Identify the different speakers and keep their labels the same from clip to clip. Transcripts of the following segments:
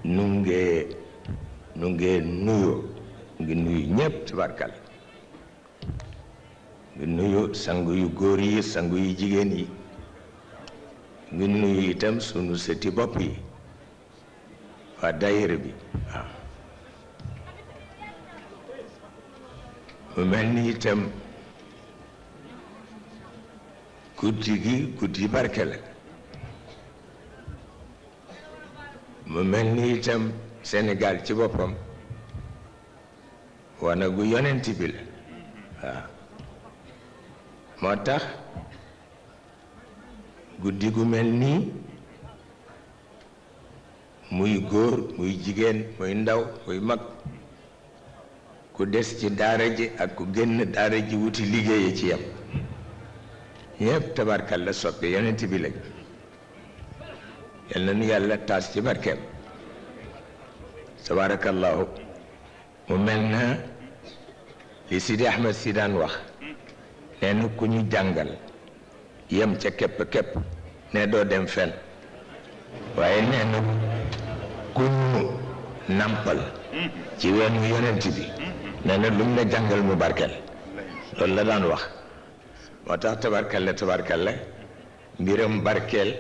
Speaker 1: nu ngee nuyoo ngi nuyu ñépp tabarkal ngi nuyu sangu yu góor yi sangu yu jigéen yi ngi nuyu itam sunu sëti bopp yi waa daayira bi waaw mu mel ni itam guddi gi guddi barke la mu mel ni itam Sénégal ci boppam wanagu yonent bi la waaw moo tax guddi gu mel nii muy góor muy jigéen muy ndaw muy mag ku des ci daara ji ak ku génn daara ji wuti liggéeye ci yam ñépp tabarkal la soppe yonent bi lañ yal na nu yàlla taas ci barkeem tabarakallahu mu mel na li Sidi Ahmed si daan wax nee na ku ñu jàngal yem ca képp ne doo dem fenn waaye nee na ku ñu nampal ci weenu yonent bi nee na lu mu la jàngal mu barkel loolu la daan wax moo tax tabarkal la mbiram barkeel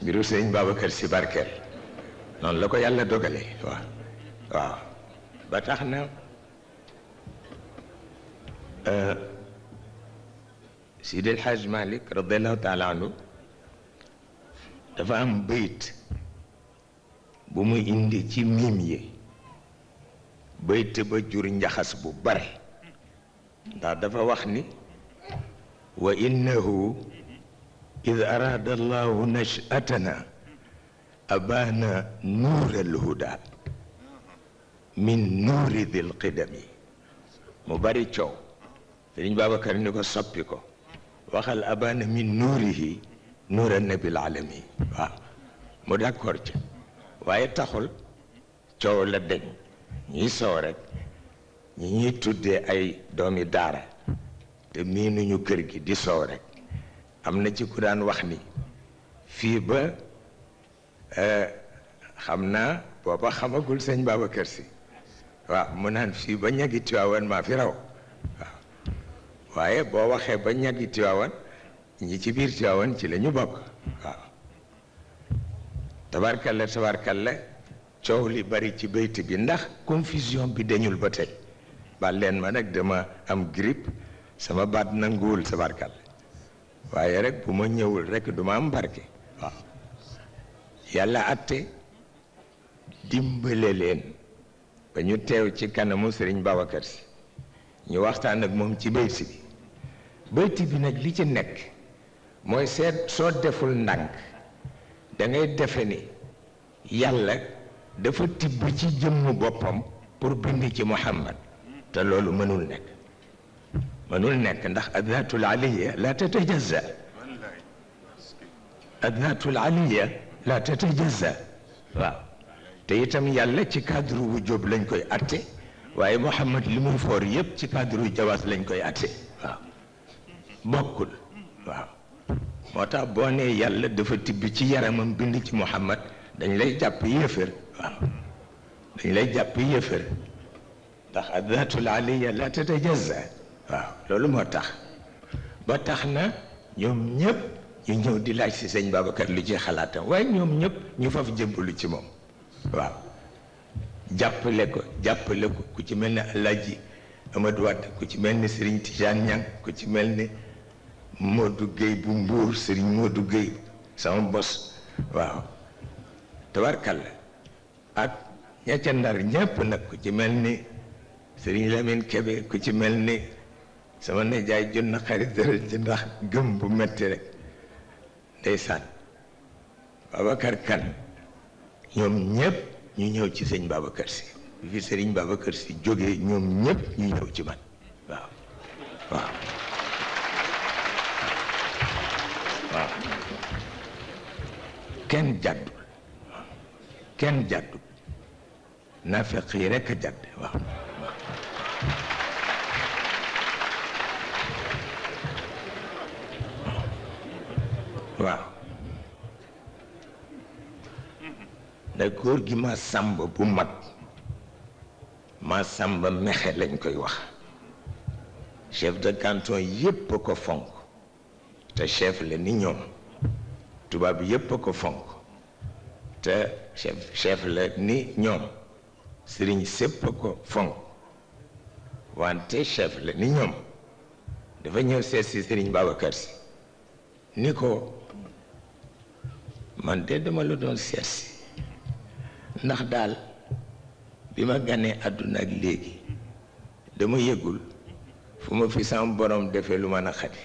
Speaker 1: mbiru sëñ Babacar Si barkeel noonu la ko yàlla dogale waaw ba tax na Sidi El Hadj Malick radiallahu taala anhu dafa am bayit bu mu indi ci miim yi bayit ba jur njaxas bu bare ndax dafa wax ni wa innahu id arada allahu nashatana abana nuur alhuda min nuuri dil qidami mu bari coow Sëriñ Babacar ni ko soppi ko waxal abana min nuurihi nuura nabil alami waaw mu d'accord ca waaye taxul coow la deñ ñiy soow rek ñi ñuy tuddee ay doomi daara te miinuñu kër gi di soow rek am na ci ku daan wax ni fii ba xam naa booba xamagul sëñ Babacar Si waaw mu naan fii ba ñagi Tiwaawan maa fi raw waaw waaye boo waxee ba ñagi Tiwaawan ñi ci biir Tiwaawan ci la ñu bokk waaw tabarkalla coow li bari ci bayt bi ndax confusion bi dañul ba tey ba leen ma nag dama am grippe sama baat nanguwul tabarkalla waaye rek bu ma ñëwul rek duma am barke waaw yàlla atte dimbale leen ba ñu teew ci kanamu Sëriñ Babacar Si ñu waxtaan ak moom ci bayti bi bayti bi nag li ci nekk mooy seet soo deful ndànk da ngay defe ni yàlla dafa tibb ci jëmmu boppam pour bind ci Muhammad te loolu mënul nekk ndax adaatul aliya la tatajazza adaatul aliya la tatajazza waaw te itam yàlla ci cadre wu jóob lañ koy atte waaye Muhammad li muy foor yépp ci cadre wu jawaas lañ koy atte waaw bokkul waaw moo tax boo nee yàlla dafa tibb ci yaramam bind ci Muhammad dañ lay jàpp yéefér waaw dañ lay jàpp yéefér ndax adaatul aliya la tatajazza waaw loolu moo tax ba tax na ñoom ñëpp ñu ñëw di laaj si sëñ Babacar lu ci xalaatam waaye ñoom ñëpp ñu faf jëmbalu ci moom waaw jàppale ko ku ci mel ni Alaaji Amadou Wade ku ci mel ni Serigne Tidiane Niang ku ci mel ni Modou Gueye bu Mbuur Serigne Modou Gueye sama bos waaw tabarkalla ak ña ca Ndar ñëpp nag ku ci mel ni Serigne Lamine Kébé ku ci mel ni sama nijaay jot na xarit dara ci ndax gëm bu metti rek ndeysaan Babacar Kane ñoom ñëpp ñu ñëw ci sëñ Babacar Si bi fi sëriñ Babacar Si jógee ñoom ñëpp ñu ñëw ci man waaw kenn jàddul naafeq yi rekk a jàdd waaw waaw ndax góor gi ma sàmba bu mag ma sàmba mexe lañ koy wax chef de canton yépp ko fonk te chef la ni ñoom tubaab yépp ko fonk te chef la ni ñoom sëriñ sépp ko fonk wante chef la ni ñoom dafa ñëw seet si sëriñ Babacar Si ni ko man de dama la doon seet si ndax daal bi ma ganee àdduna ak léegi dama yëgul fu ma fi sama borom defee lu ma naqari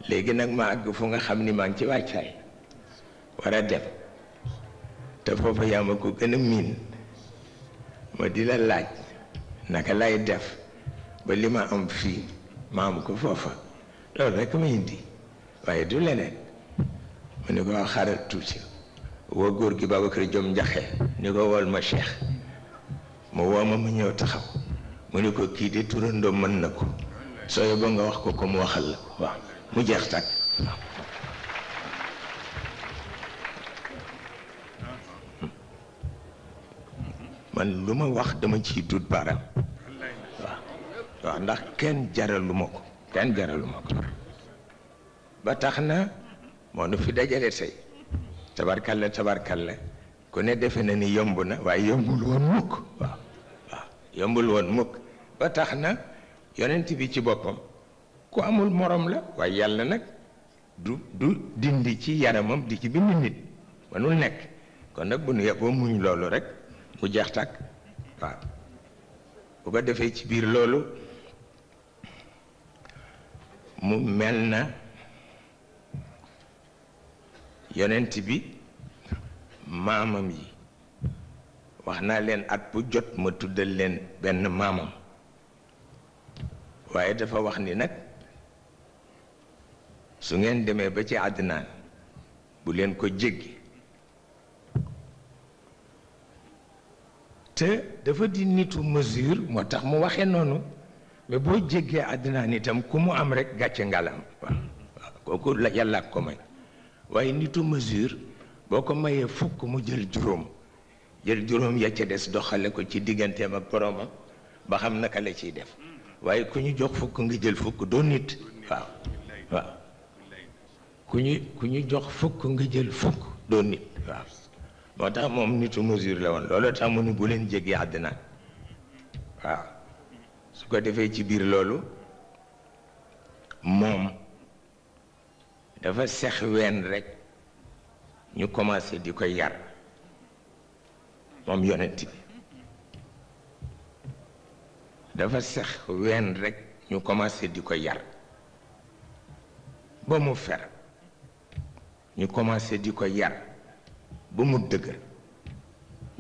Speaker 1: léegi nag ma àgg fu nga xam ni maa ngi ci wàccaay war a dem te foofa yaa ma ko gën a miin ma di la laaj naka lay def ba li ma am fii ma am ko foofa loolu rek ma indi waaye du leneen mu ni ko xaaral tuuti woo góor gi Babacar Jom Njaxe ni ko wool ma Cheikh mu woo ma mu ñëw taxaw mu ni ko kii di turandoo mën na ko sooy ba nga wax ko mu waxal la ko waaw mu jeex tàkk man lu ma wax dama ciy dut baaraam waaw ndax kenn jaraluma ko ba tax na moo nu fi dajale tey tabarkalla ku ne defe na ni yomb na waaye yombul woon mukk waaw yombul woon mukk ba tax na yonent bi ci boppam ku amul morom la waaye yàlla nag du dindi ci yaramam di ci bind nit mënul nekk kon nag bu nu yeboo muñ loolu rek mu jeex tàkk waaw bu ko defee ci biir loolu mu mel na yonent bi maamam yi wax naa leen at bu jot ma tuddal leen benn maamam waaye dafa wax ni nag su ngeen demee ba ci àddinaan bu leen ko jéggi te dafa di nitu mesure moo tax mu waxee noonu mais boo jéggee àddinaan itam ku mu am rek gàcce ngalam waaw kooku la yàlla ko may waaye nitu mesure boo ko mayee fukk mu jël juróom ya ca des doxale ko ci digganteem ak boromam ba xam naka la ciy def waaye ku ñu jox fukk nga jël fukk doo nit waaw ku ñu jox fukk nga jël fukk doo nit waaw moo tax moom nitu mesure la woon loolu tax mu ni bu leen jéggi àddina waaw su ko defee ci biir loolu moom dafa sex ween rek ñu commencé di ko yar moom yonent bi dafa sex ween rek ñu commencé di ko yar ba mu fer ñu commencé di ko yar ba mu dëgër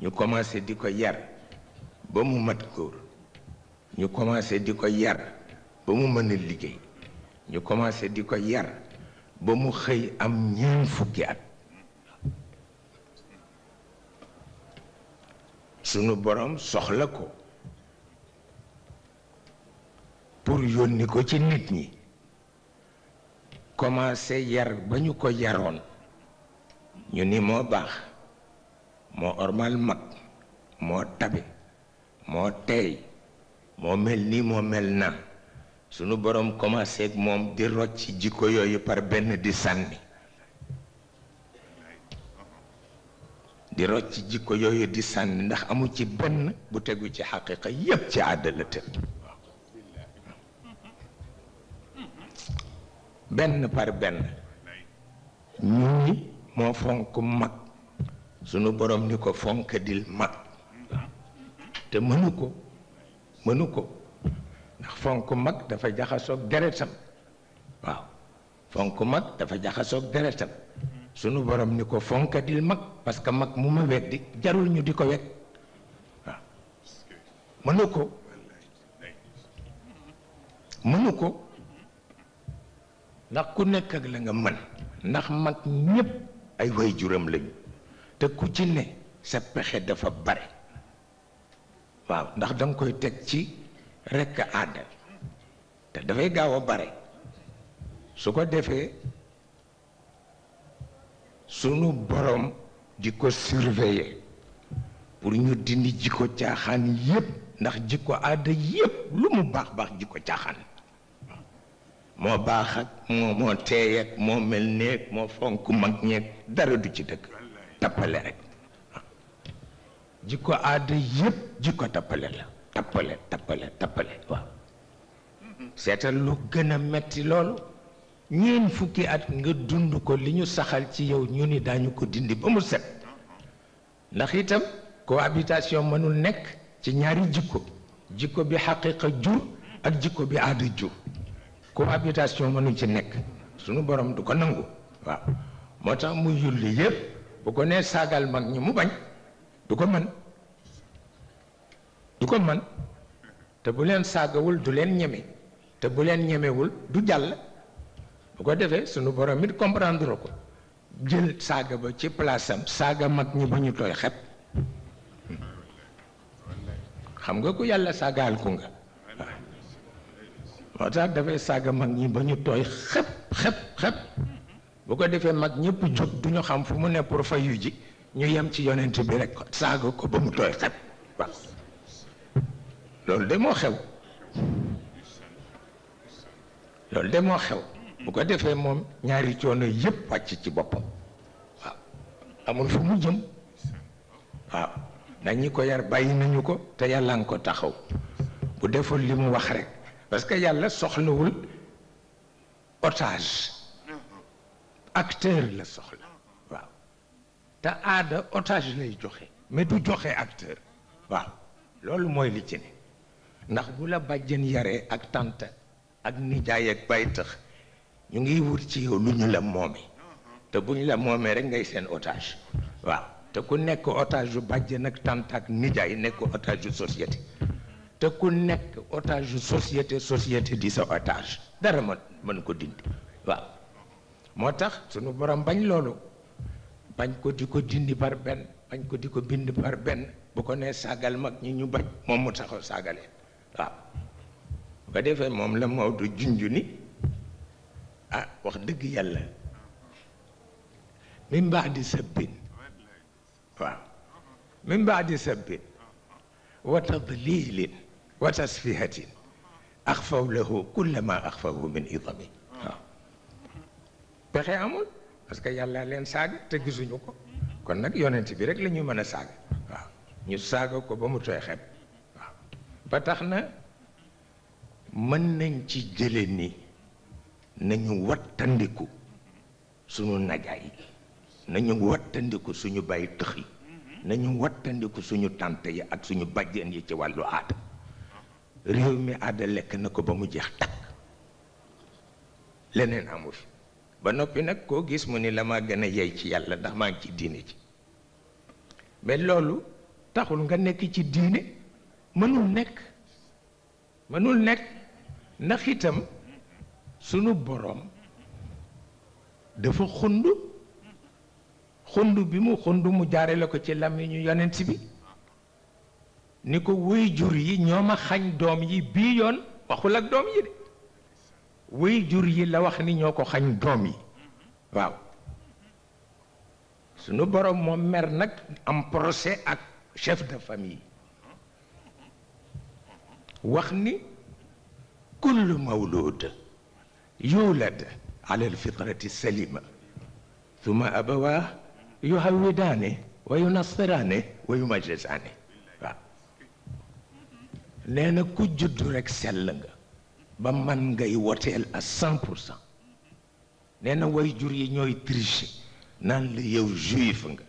Speaker 1: ñu commencé di ko yar ba mu mat góor ñu commencé di ko yar ba mu mën a liggéey ñu commencé di ko yar ba mu xëy am ñeent fukki at sunu borom soxla ko pour yónni ko ci nit ñi commencé yar ba ñu ko yaroon ñu ni moo baax moo ormal mag moo tabe moo teey moo mel nii moo mel na sunu borom commencé ak moom di rocc ci jikko yooyu par benn di sànni di rocc ci jikko yooyu di sànni ndax amu ci benn bu tegu ci xaqiqa yépp ci àddala te benn par benn ñu ni moo fonk mag sunu borom ni ko fonkadil mag te mënu ko ndax fonk mag dafa jaxasoog deretam waaw fonk mag dafa jaxasoog deretam sunu borom ni ko fonkadil mag parce que mag mu ma weddi jarul ñu di ko wet waaw mënu ko ndax ku nekk ak la nga mën ndax mag ñépp ay waajuram lañu te ku ci ne sa pexe dafa bare waaw ndax danga koy teg ci rekk aada te dafay gaaw a bare su ko defee sunu borom di ko surveiller pour ñu dindi jikko caaxaan yépp ndax jikko aada yépp lu mu baax baax jikko caaxaan moo baax ak moo teey ak moo mel neeg moo fonk mag ñeeg dara du ci dëgg tappale rek jikko aada yépp jikko tappale la tappale waaw seetal lu gën a metti loolu ñeen fukki at nga dund ko li ñu saxal ci yow ñu ni daañu ko dindi ba mu set ndax itam cohabitation mënul nekk ci ñaari jikko bi xaqiqa jur ak jikko bi aada jur cohabitation mënul ci nekk sunu borom du ko nangu waaw moo tax mu yulli yépp bu ko nee saagal mag ñi mu bañ du ko mën te bu leen saagawul du leen ñeme te bu leen ñemewul du jàll bu ko defee sunu borom it comprendre ko jël saaga ba ci place am saaga mag ñi ba ñu tooy xep xam nga ku yàlla saagaal ku nga waaw moo tax dafay saaga mag ñi ba ñu tooy xep bu ko defee mag ñëpp jóg du ñu xam fu mu ne pour fayu ji ñu yem ci yonent bi rek saaga ko ba mu tooy xep waaw loolu de moo xew bu ko defee moom ñaari coono yépp wàcc ci boppam waaw amul fu mu jëm waaw ndax ñi ko yar bàyyi nañu ko te yàlla nga ko taxaw bu deful li mu wax rek parce que yàlla soxlawul otage acteur la soxla waaw te aada otage lay joxe mais du joxe acteur waaw loolu mooy li ci ne ndax bu la bàjjen yaree ak tante ak nijaay ak bay tax ñu ngi wut ci yow lu ñu la moome te bu ñu la moomee rek ngay seen otage waaw te ku nekk otage yu bàjjen ak tante ak nijaay nekk otage yu société te ku nekk otage yu société di sa otage dara mën ko dindi waaw moo tax sunu borom bañ loolu bañ ko di ko dindi par benn bañ ko di ko bind par benn bu ko nee saagal mag ñi ñu bañ moom mu taxaw saagaleen waaw bu ko defee moom la Maodo junj ni ah wax dëgg yàlla min baadi sabbin waaw min baadi sabbin wa tadlilin wa tasfihatin axfaw lahu kulla ma axfawu min idami waaw pexe amul parce que yàlla leen saaga te gisuñu ko kon nag yonent bi rek la ñu mën a saaga waaw ñu saaga ko ba mu tooy xeeb waaw ba tax na mën nañ ci jële ni nañu wattandiku suñu najaay yi nañu wattandiku suñu bàyyi tëx yi nañu wattandiku suñu tànt yi ak suñu bàjjen yi ci wàllu aada réew mi aada lekk na ko ba mu jeex takk leneen amu fi ba noppi nag koo gis mu ni la maa gën a yey ci yàlla ndax maa ngi ci diine ci mais loolu taxul nga nekk ci diine mënul nekk ndax itam sunu boroom dafa xund bi mu xund mu jaare la ko ci làmmiñu yonent bi ni ko wéy jur yi ñoo ma xañ doom yi bii yoon waxul ak doom yi de wéy jur yi la wax ni ñoo ko xañ doom yi waaw sunu boroom moom mer nag am procès ak chef de famille wax ni kullu mawlud yulad ala alfitrati salima thumma abawaa yuhawidaane wa yunassiraane wa yumajjisaane waaw nee na ku juddu rek sell nga ba man ngay woteel à 100%. nee na way jur yi ñooy tricher naan la yow juif nga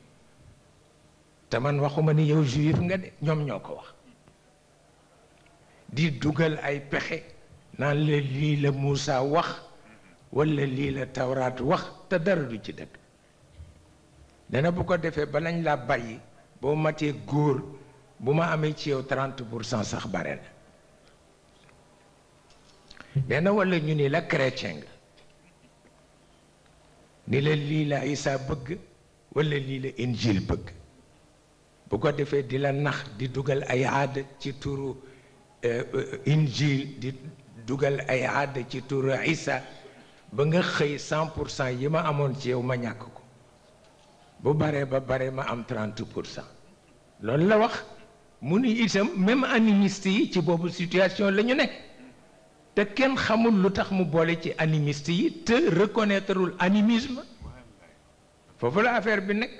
Speaker 1: te man waxuma ni yow juif nga de ñoom ñoo ko wax di dugal ay pexe naan la lii la Moussa wax walla lii la Tawraat wax te dara du ci dëgg nee na bu ko defee ba nañ la bàyyi boo matee góor bu ma amee ci yow 30% sax bare na nee na walla ñu ni la chrétien nga ni la lii la Isa bëgg walla lii la Injil bëgg bu ko defee di la nax di dugal ay aada ci turu Injil di dugal ay aada ci turu Isa ba nga xëy 100% yi ma amoon ci yow ma ñàkk ko bu baree ba bare ma am 30%. loolu la wax mu ni itam même animiste yi ci boobu situation la ñu nekk te kenn xamul lu tax mu boole ci animiste yi te reconnaîtreul animisme foofu la affaire bi nekk.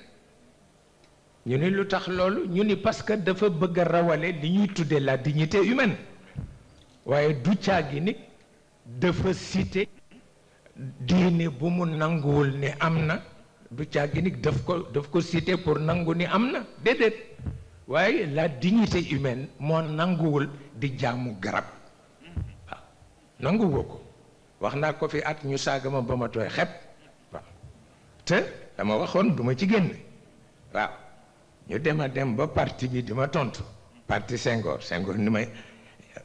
Speaker 1: ñu ni lu tax loolu ñu ni parce que dafa bëgg a rawale li ñuy tuddee la dignité humaine waaye du caagi ni dafa cité diine bu mu nanguwul ni am na du caagi ni daf ko cité pour nangu ni am na déedéet waaye la dignité humaine moo nanguwul di jaamu garab waaw nanguwoo ko wax naa ko fi at ñu saaga ma ba ma tooy xepp waaw te dama waxoon duma ci génn waaw ñu dem ba parti bi di ma tontu parti Senghor ni may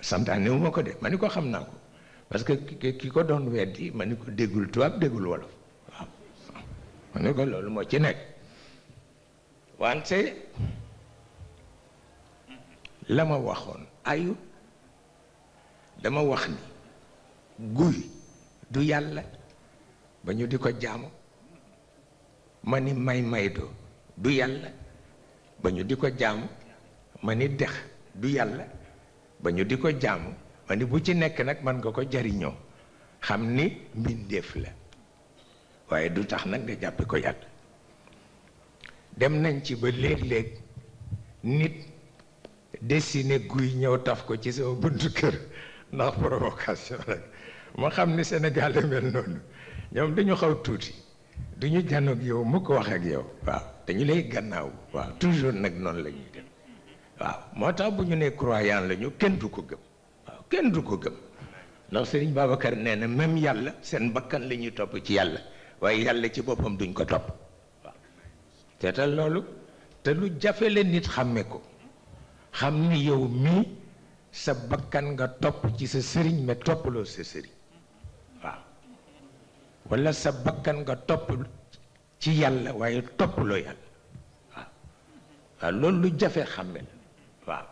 Speaker 1: santaane wu ma ko de ma ni ko xam naa ko parce que ki ko doon weddi ma ni ko déggul tubaab déggul wolof waaw ma ni ko loolu moo ci nekk wante la ma waxoon ayu dama wax ni guy du yàlla ba ñu di ko jaamu ma ni may-maydo du yàlla ba ñu di ko jaamu ma ni dex du yàlla ba ñu di ko jaamu ma ni bu ci nekk nag man nga ko jariñoo xam ni mbindeef la waaye du tax nag nga jàppe ko yàlla dem nañ ci ba léeg-léeg nit dessiné guy ñëw taf ko ci sama buntu kër ndax provocation rek ma xam ni Sénégal mel noonu ñoom dañu xaw tuuti duñu janoog yow mu ko wax ak yow waaw dañu lay gannaaw waaw toujours nag noonu la ñuy dem waaw moo tax bu ñu nee croyant la ñu kenn du ko gëm waaw kenn du ko gëm ndax Sëriñ Babacar nee na même yàlla seen bakkan la ñuy topp ci yàlla waaye yàlla ci boppam duñ ko topp waaw teetal loolu te lu jafe la nit xàmme ko xam ni yow mii sa bakkan nga topp ci sa sëriñ mais toppaloo sa sëriñ waaw walla sa bakkan nga topp ci yàlla waaye toppaloo yàlla waaw waaw loolu lu jafe xàmme la waaw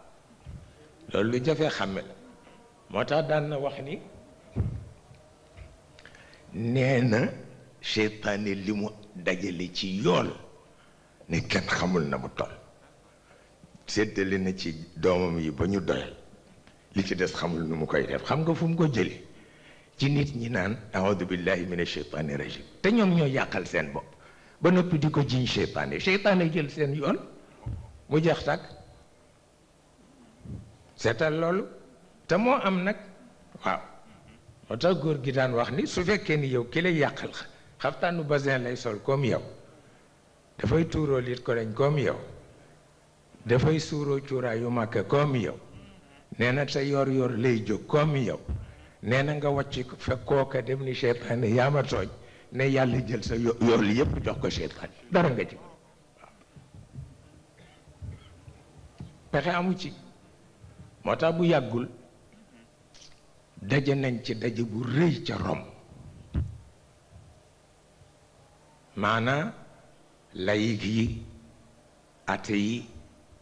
Speaker 1: loolu lu jafe xàmme la moo tax daan na wax ni nee na seytaane li mu dajale ci yool ne kenn xamul na mu toll séddale na ci doomam yi ba ñu doyal li ci des xamul nu mu koy def xam nga fu mu ko jëlee ci nit ñi naan aoudu billahi min asheytaani rajim te ñoom ñoo yàqal seen bopp ba noppi di ko jiñ seytaane jël seen yoon mu jeex tàkk seetal loolu te moo am nag waaw moo tax góor gi daan wax ni su fekkee ni yow ki lay yàqal xaftaanu basin lay sol comme yow dafay tuuroo lit ko lañ comme yow dafay suuroo cuuraayu màkk comme yow nee na te yor lay jóg comme yow nee na nga wàcc fekk kooka dem ni seytaane yaa ma tooñ ne yàlla jël sa yool yépp jox ko seytaane dara nga ci waaw pexe amu ci moo tax bu yàggul daje nañ ci daje bu rëy ca Rome maanaa laïc yi athée yi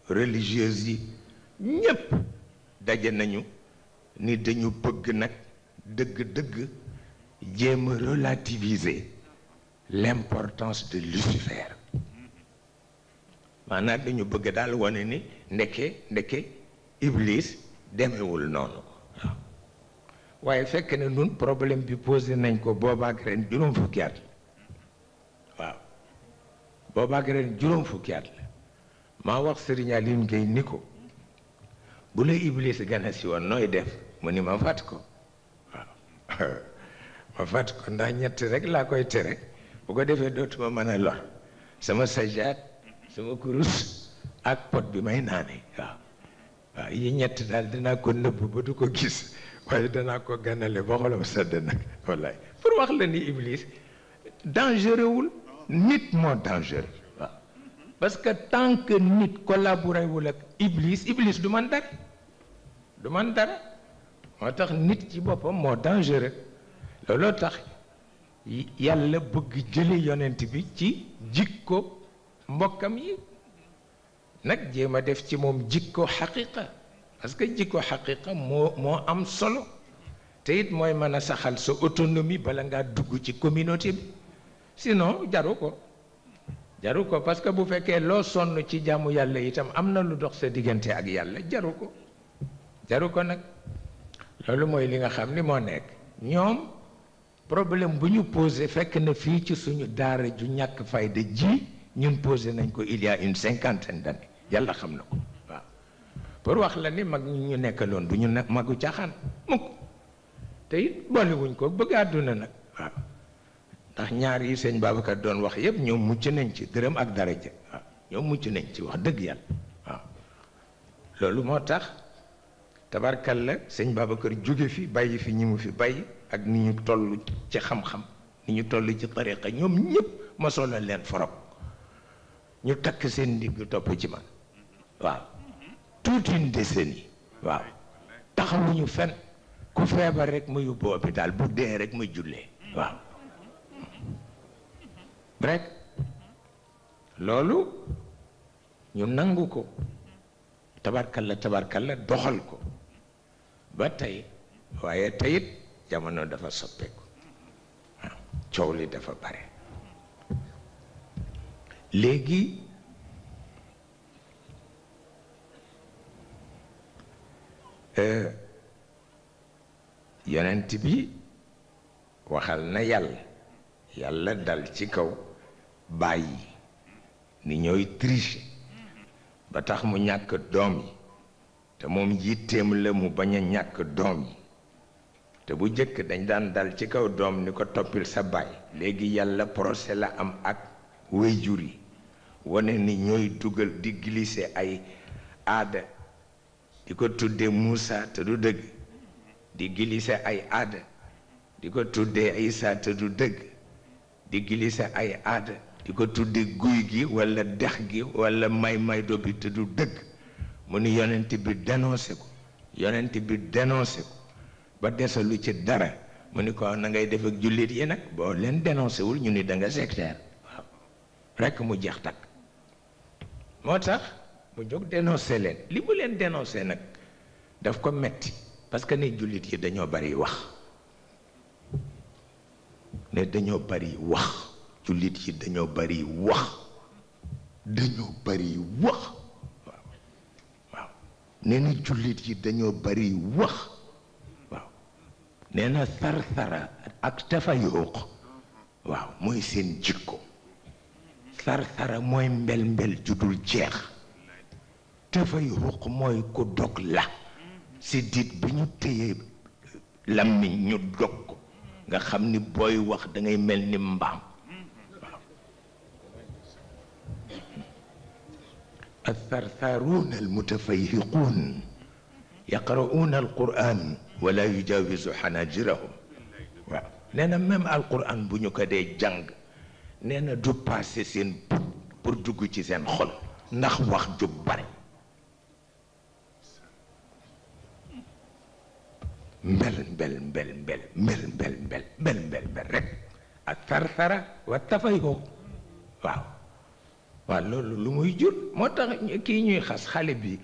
Speaker 1: religieuse yi ñépp daje nañu ni dañu bëgg nag dëgg-dëgg jéem a relativiser l'importance de Lucifer maanaam dañu bëgg daal wane ni ndeke Iblis demewul noonu waaw waaye fekk ne nun problème bi posé nañ ko boobaak ren juróom fukki at la waaw boobaak ren juróom fukki at la maa wax Serigne Aline Gueye ni ko bu la Iblis gana si woon nooy def mu ni ma fàtt ko waaw ma fàtt ko ndax ñett rek laa koy tere bu ko defee dootuma mën a lor sama sajaat sama kurus ak pot bi may naane waaw waaw yi ñett daal danaa ko nëbb ba du ko gis waaye danaa ko ganale ba xolam sedd nag wallaay pour wax la ni Iblis dangereux wul nit moo dangereux waaw parce que tant que nit collaboré wul ak Iblis du man dara moo tax nit ci boppam moo dangereux looloo tax yàlla bëgg jële yonent bi ci jikko mbokkam yi nag jéem a def ci moom jikko xaqiqa parce que jikko xaqiqa moo am solo te it mooy mën a saxal sa autonomie bala ngaa dugg ci communauté bi sinon jaru ko jaru ko parce que bu fekkee loo sonn ci jaamu yàlla itam am na lu dox sa diggante ak yàlla jaru ko nag. loolu mooy li nga xam ni moo nekk ñoom problème bu ñu posé fekk na fii ci suñu daara ju ñàkk fayda ji ñun posé nañ ko il y a une 50aine d'années yàlla xam na ko waaw pour wax la ni mag ñu nekkaloon du ñu nag magu caaxaan mukk te it boolewuñ ko bëgg àdduna nag waaw ndax ñaar yi sëñ Babacar doon wax yëpp ñoom mucc nañ ci dërëm ak daraja waaw ñoom mucc nañ ci wax dëgg yàlla waaw loolu moo tax tabarkalla sëñ Babacar jóge fi bàyyi fi ñi mu fi bàyyi ak ni ñu toll ci xam-xam ni ñu toll ci tariqa ñoom ñëpp mosoo la leen forog ñu takk seen ndigg topp ci man waaw toute une décennie waaw taxawuñu fen ku feebar rek ma yóbbu hôpital bu dee rek ma jullee waaw rek loolu ñu nangu ko tabarkalla doxal ko ba tey waaye teyit jamono dafa soppeeku waaw coow li dafa bare léegi yonent bi waxal na yàlla dal ci kaw bàyyi ni ñooy tricher ba tax mu ñàkk doom yi te moom yitteem la mu bañ a ñàkk doom yi te bu jëkk dañ daan dal ci kaw doom ni ko toppil sa baay léegi yàlla procès la am ak waajur yi wane ni ñooy dugal di glisser ay aada di ko tuddee Moussa te du dëgg di glisser ay aada di ko tuddee Isa te du dëgg di glisser ay aada di ko tuddee guy gi walla dex gi walla may do bi te du dëgg mu ni yonent bi dénoncé ko ba desalu ci dara mu ni ko na ngay def ak jullit yi nag boo leen dénoncé wul ñu ni da nga sectaire waaw rekk mu jeex takk moo tax mu jóg dénoncé leen li mu leen dénoncé nag daf ko metti parce que ne jullit yi dañoo bari wax jullit yi dañoo bari wax waaw nee na jullit yi dañoo bari wax waaw nee na sarsara ak tafayuq waaw mooy seen jikko sarsara mooy mbel judul jeex tafayuq mooy ku dog la si dit bi ñu téye lammiñ ñu dog ko nga xam ni booy wax da ngay mel ni mbaam الثرثارون المتفيهقون يقرؤون القرآن ولا يجاوز حناجرهم نانا ميم القرآن بو نيو كدي جانغ نانا دو باسي سين pour dugg ci seen xol ndax wax ju bari mbel rek ak tartara wa tafayuq waaw waaw loolu lu muy jur moo tax kii ñuy xas xale bi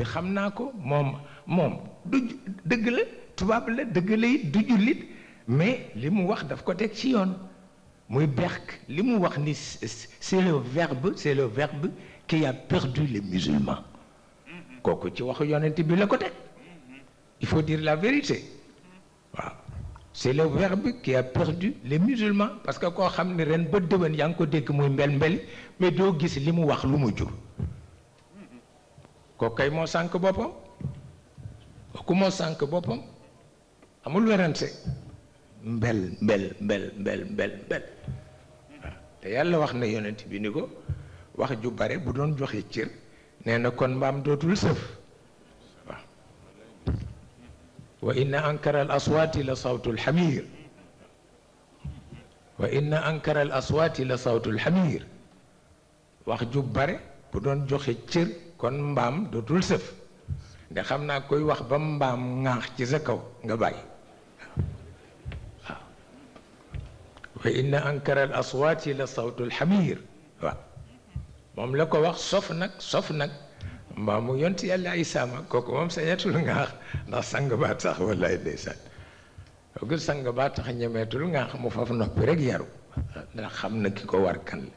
Speaker 1: xam naa ko moom du dëgg la tubaab la dëgg la it du jullit mais li mu wax daf ko teg ci yoon muy berk li mu wax ni c'est le verbe qui a perdu les musulmans kooku ci waxu yonent bi la ko teg il faut dire la vérité waaw c'est le verbe qui a perdu les musulmans parce que koo xam ne ren ba déwén yaa ngi ko dégg muy mbel mais doo gis li mu wax lu mu jur kooku kay moo sànk boppam kooku moo sànk boppam amul werante mbel waaw te yàlla wax na yonent bi ni ko wax ju bare bu doon joxe cër nee na kon mbaam dootul sëf wa inna ankara al aswaati la sawtul xamiir wax ju bare bu doon joxe cër kon mbaam dootul sëf nde xam naa koy wax ba mbaam ŋaax ci sa kaw nga bàyyi waaw wa inna ankara al aswaati la sawtul xamiir waaw moom la ko wax sof nag mbaamu yonti yàlla Isaa ma kooku moom sañatul ngaax ndax sang baa tax wallaay ndeysaan kooku sang baa tax ñemeetul ngaax mu faf noppi rek yaru ndax xam na ki ko war kan la